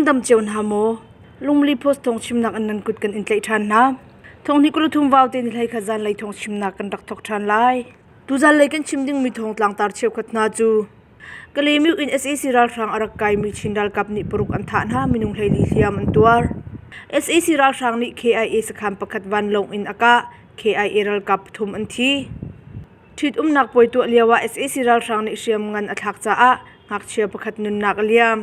Nan dam cio hna maw? Lungli Post thawng chimnak in nan kut kan in tlaih ṭhan hna. Thawng hnih 23 vau te ni hlei khat zanlei thawng chimnak kan rak thawk ṭhan lai. Tuzanlei kan chim dingmi thawng tlangtar cheukhat hna cu Kalaymyo in sac ralhrang a rak kaimi Chin ralkap nih paruk an thah hna, minung 14 hliam an tuar. Sac ralhrang nih KIA sakhan pakhat vanlawng in a kah, KIA ralkap pathum an thi. Ṭhitumnak puai tuah lioah sac ralhrang nih hriamngan a thlak caah ngakchia pakhat nunnak a liam.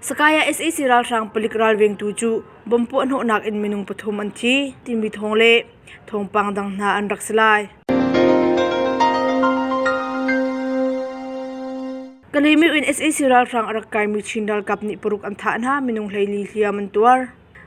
Sakai ah sac ralhrang palik ralvengtu cu bomb puahhnawhnak in minung pathum an thi timi thawng le thawngpang dang hna an rak si lai. Kalaymyo in sac ralhrang a rak kaimi Chin ralkap nih paruk an thah hna, minung 14 hliam an tuar.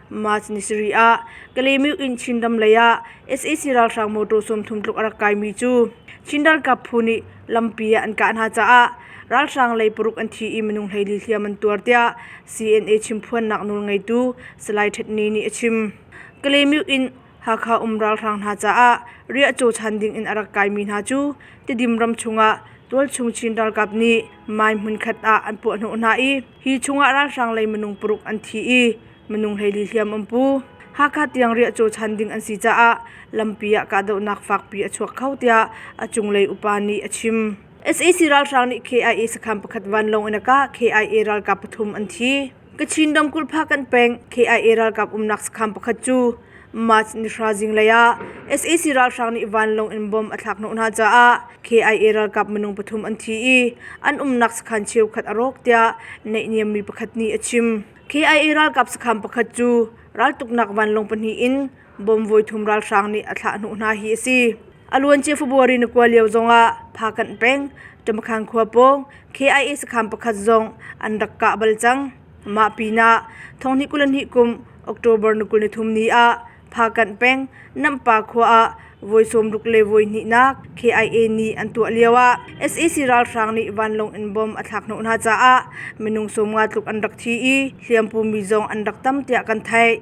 March ni sarih ah Kalaymyo in Chinram lei ah sac ralhrang motor 30 tluk a rak kaimi cu Chin ralkap phu nih lampi ah an kah hna caah ralhrang lei paruk an thi i minung 14 hliam an tuar tiah CNA chimphuannak nawlngeitu Salai Htet Ni nih a chim. Kalaymyo in Hakha um ralhrang hna caah riahcaw chan ding in a rak kaimi hna cu Tidim ram chungah tualchung Chin ralkap nih mai hmunkhat ah an puahhnawh hna i hi chungah ralhrang lei minung paruk an thi i minung 14 hliam an pu. Hakha tiang riahcaw chan ding an si caah lampi ah kahdohnak fakpi a chuak kho tiah a cunglei upa nih a chim. Sac ralhrang nih KIA sakhan pakhat vanlawng in a kah, KIA ralkap pathum an thi. Kachin ramkulh Phakanh peng KIA ralkap umnak sakhan pakhat cu March nihra zinglei ah sac ralhrang nih vanlawng in bomb a thlak hnawh hna caah KIA ralkap minung pathum an thi i an umnak sakhan cheukhat a rawk tiah naihniammi pakhat nih a chim. KIA ralkap sakhan pakhat cu raltuknak vanlawng pahnih in bomb voithum ralhrang nih a thlah hnawh hna hi a si. A luancia February ni kua lio zongah Phakanh peng, Ṭamakhan khua pawng KIA sakhan pakhat zong an rak kah bal cang. Mah pinah thonghnih 22 kum October ni 23 ni ah Phakanh peng Nampa khua ah voi 60 le voi hnihnak KIA nih an tuah lioah sac ralhrang nih vanlawng in bomb a thlak hnawh hna caah minung 50 tluk an rak thi i hliampumi zong an rak tam tiah kan theih.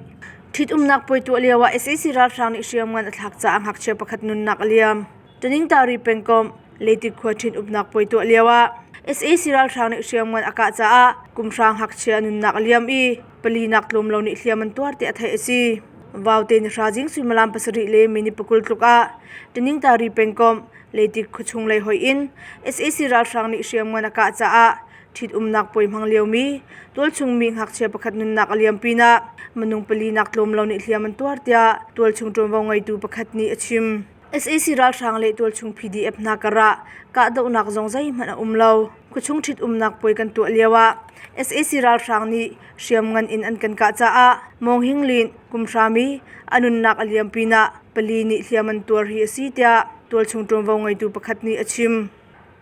Ṭhitumnak puai tuah lioah sac ralhrang nih hriamngan a thlak caah ngakchia pakhat nunnak a liam. Taningtari pengkomh Leitit khua ṭhitumnak puai tuah lioah sac ralhrang nih hriamngan a kah caah kumhra ngakchia nunnak a liam i palinak tlawm lo nih hliam an tuar tiah theih a si. Vaute nihra zing suimilam pasarih le minute pakul tluk ah Taningtari pengkomh Leitit khuachung lei hoih in sac ralhrang nih hriamngan a kah caah Ṭhitumnak puai hmang liomi tualchung mi ngakchia pakhat nunnak a liam pinah minung palinak tlawm lo nih hliam an tuar tiah tualchung ṭuanvo ngeitu pakhat nih a chim. Sac ralhrang le tualchung PDF hna karah kahdohnak zong zeihmanh a um lo. Khuachung ṭhitumnak puai kan tuah lioah sac ralhrang nih hriamngan in an kan kah caah Mawng Hing Lin kumhra mi a nunnak a liam pinah pali nih hliam an tuar hi a si tiah tualchung ṭuanvo ngeitu pakhat nih a chim.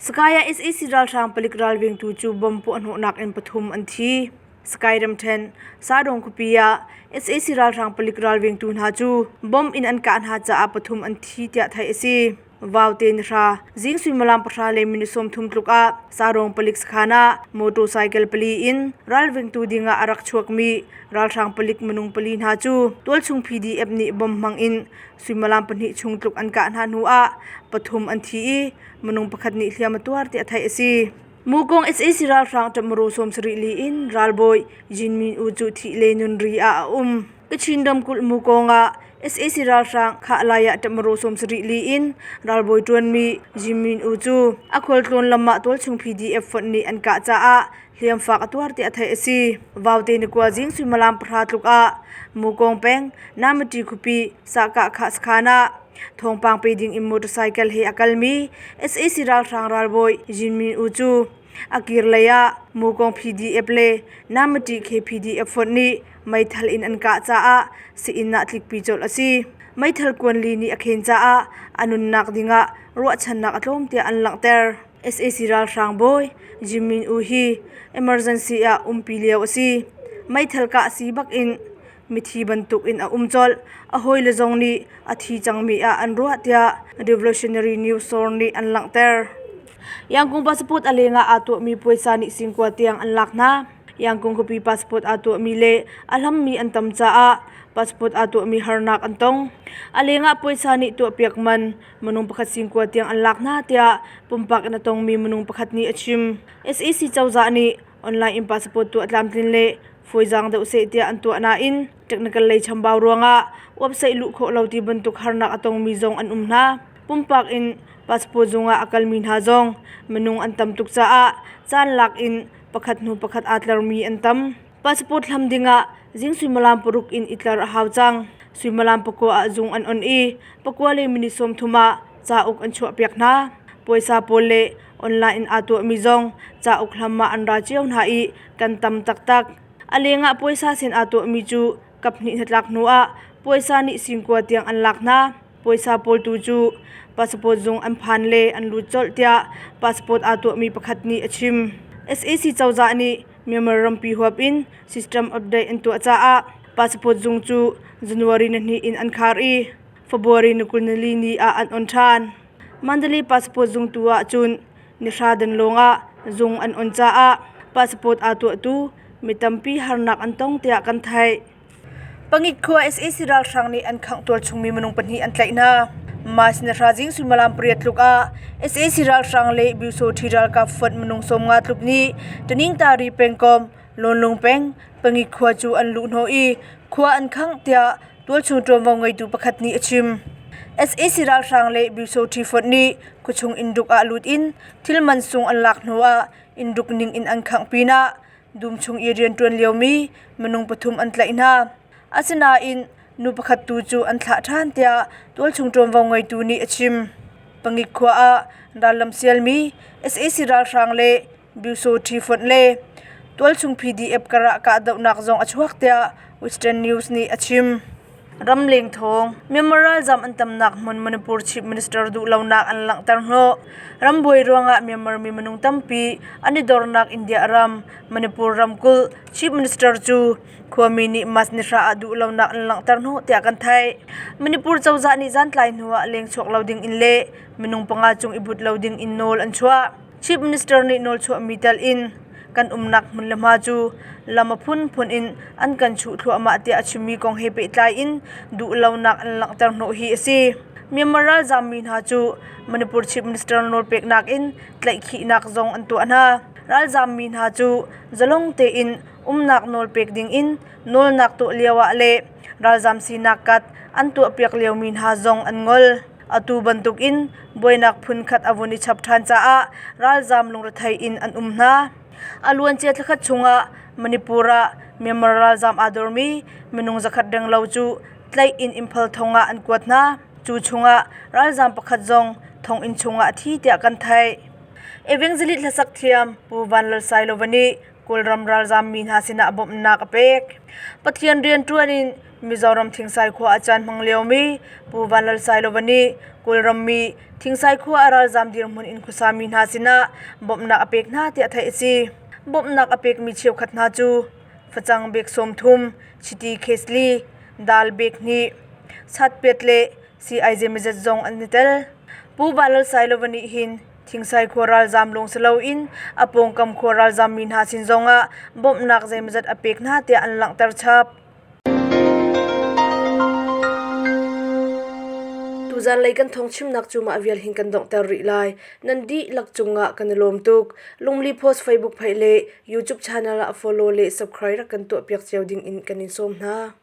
Sky ah sac ralhrang palik ralvengtu cu bomb puahhnawhnak in pathum an thi. Sky ramṭhen Sadawng khuapi ah sac ralhrang palik ralvengtu hna cu bomb in an kah hna caah pathum an thi tiah theih a si. Vaute nihra zing suimilam pahra le minute 30 tluk ah Sadawng palik sakhan ah motorcycle pali in ralvengtu ding ah a rak chuakmi ralhrang palik minung pali hna cu tualchung PDF nih bomb hmang in suimilam pahnih chung tluk an kah hna hnu ah pathum an thi i minung pakhat nih hliam a tuar tiah theih a si. Mukong sac ralhrang ṭamru 70 li in ralbawi Jin Min U cu thih le nun ri ah a um. Kachin ramkulh Mukong ah sac ralhrang khah lai ah ṭamru 70 li in ralbawi ṭuanmi Jin Min U cu a khualtlawn lam ah tualchung PDF fonh nih an kah caah hliamfak a tuar tiah theih a si. Vaute ni kua zing suimilam pahra tluk ah Mukong peng Namati khuapi Sahkah khah sakhan ah Thawngpang pe ding in motorcycle he a kalmi sac ralhrang ralbawi Jin Min U cu a kir lei ah Mukong PDF le Namati KPDF fonh nih meithal in an kah caah sii-inn ah tlikpi colh a si. Meithal kuan li nih a khen caah a nunnak ding ah ruahchannak a tlawm tiah an langhter. Sac ralhrang bawi Jin Min U hi emergency ah umpi lio a si. Meithal kah si bak in mithi bantuk in a um colh. A hawile zong nih a thi cangmi ah an ruah tiah Revolutionary News Source nih an langhter. Yangon passport a lengah aa tuahmi puaisa nih singkua tiang an lak hna. Yangon khuapi passport aa tuahmi le a hlammi an tam caah passport aa tuahmi harnak an tong. A lengah puaisa nih tuahpiak man minung pakhat singkua tiang an lak hna tiah pumpak in a tongmi minung pakhat nih a chim. Sac cozah nih online in passport tuah tlamtlin le Fawizaang deuh seh tiah an tuah nain technical lei chambau ruangah website luh khawh lo ti bantuk harnak a tongmi zong an um hna. Pumpak in passport zung ah a kalmi hna zong minung an tam tuk caah caan lak in pakhat hnu pakhat aa tlarmi an tam. Passport hlam dingah zing suimilam paruk in i tlar a hau cang. Suimilam pakua ah zung an on i pakua le minute 30 ah cauk an chuahpiak hna. Puaisa pawl le online in aa tuahmi zong cauk hlam ah an ra cio hna i kan tam taktak. A lengah puaisa sin aa tuahmi cu kaphnih hnatlak hnu ah puaisa nih singkua tiang an lak hna. Puaisa pawl tu cu passport zung an phan le an lut colh tiah passport aa tuahmi pakhat nih a chim. Sac cozah nih Myanmar rampi huap in system update an tuah caah passport zung cu January ni hnih in an khar i February ni 24 ni ah an on ṭhan. Mandalay passport zung tu ah cun nihra dan lawngah zung an on caah passport aa tuahtu mi tampi harnak an tong tiah kan theih. Pangit khua sac ralhrang nih an khangh tualchungmi minung pahnih an tlaih hna. March nihra zing suimilam pariat tluk ah sac ralhrang le Byusawṭhi ralkap fonh minung 50 tluk nih Taningtari pengkomh Lawnlung peng Pangit khua cu an luh hnawh i khua an khangh tiah tualchung ṭuanvo ngeitu pakhat nih a chim. Sac ralhrang le Byusawṭhi fonh nih khuachung innduk ah lut in thil mansung an lak hnuah innduk ning in an khangh pinah dum chung i rianṭuan liomi minung pathum an tlaih hna. Asinain nu pakhat tu cu an thlah ṭhan tiah tualchung ṭuanvo ngeitu nih a chim. Pangik khua ah rallam sialmi sac ralhrang le Byusawṭhi fonh le tualchung PDF karah kahdohnak zong a chuak tiah Western News nih a chim. Ramleng thawng, Myanmar ralzam an tamnak hmun Manipur Chief Minister duhlonak an langhter hnawh. Rambuai ruangah Myanmar mi minung tampi an i dornak India ram, Manipur ramkulh Chief Minister cu khuami nih March ni hra ah duhlonak an langhter hnawh tiah kan theih. Manipur cozah nih zantlai hnu ah lengchuak lo ding in le minung panga cung i but lo ding in nawl an chuah. Chief Minister nih nawlchuahmi tel in kan umnak hmun le hma cu lam a phunphun in an kan chuh thluahmah tiah a chimmi kong he pehtlai in duhlonak an langhter hnawh hi a si. Myanmar ralzaammi hna cu Manipur Chief Minister nawlpeknak in tlaihkhihnak zong an tuah hna. Ralzaammi hna cu zalong tein umnak nawl pek ding in nawlnak tuah lio ah le ralzaam sinak kat an tuahpiak liomi hna zong an ngol. Atu bantukin buainak phunkhat a vun i chap ṭhan caah ralzaam lungrethei in an um hna. A luancia thlakhat chungah Manipur ah Myanmar ralzaam aa dormi minung zakhat renglo cu tlaih in Imphal thong ah an kuat hna. Cu chungah ralzaam pakhat zong thonginn chungah a thi tiah kan theih. Evangelist hlasak thiam Pu Van Lal Sailova nih Kawlram ralzaammi hna sinah bawmhnak a pek. Pathian rianṭuan in Mizoram Thingsai khua a caan hmang liomi Pu Van Lal Sailova nih Kawlram mi Thingsai khua a ralzaam dirhmun in khuasami hna sinah bawmhnak a pek hna tiah theih a si. Bawmhnak a pekmi cheukhat hna cu facang bek 30, chiti case li, dal bek hnih, satpet le sii zeimawzat zong an i tel. Pu Van Lal Sailova nih hin Thingsai khua ralzaam lawng si loin a pawngkam khua ralzaammi hna sin zongah bawmhnak zeimawzat a pek hna tiah an langhter chap. Tuzanlei kan thawngchimnak cu mah vial hin kan donghter rih lai. Nan dihlak cungah kan i lawm tuk. Lungli Post Facebook page le YouTube channel ah follow le subscribe rak kan tuahpiak cio ding in kan in sawm hna.